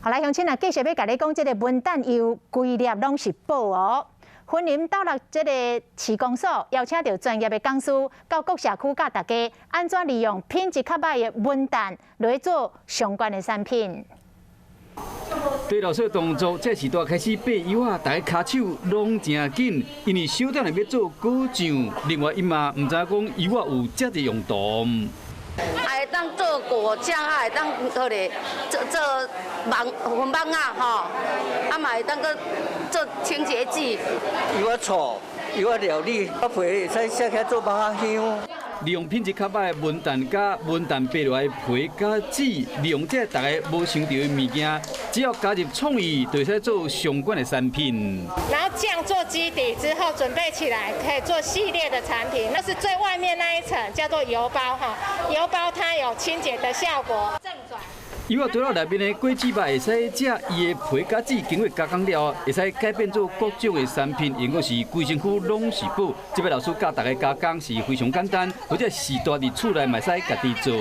好來，鄉親啊，繼續欲共你講，這个文旦柚規粒攏是寶哦。雲林斗六這个市公所邀請著專業的講師到各社區教大家按怎利用品質較䆀的文旦來做相關的產品。對老師的動作，這時代開始掰柚仔，大家跤手攏誠緊，因為小等欲做果醬。另外，伊嘛毋知影講柚仔有遮濟用途。會當做果醬，啊會當好咧做做網粉網仔吼，啊嘛會當閣做清潔劑。柚仔醋、柚仔料理，啊皮會使削起來做肉仔香。利用品質較䆀的文旦佮文旦掰落來皮佮籽，利用這大家無想著的物件，只要加入創意，就會使做相關的產品。然後醬做基底之後，準備起來可以做系列的產品。那是最外面那一層叫做油包哈，油包它有清潔的效果。柚仔袋仔內面的果子肉會使食伊的皮佮籽，經過加工了後，會使改變做各種的產品，因為是規身軀攏是寶。這擺老師教大家加工是非常簡單，或者是蹛佇厝內嘛會使家己做。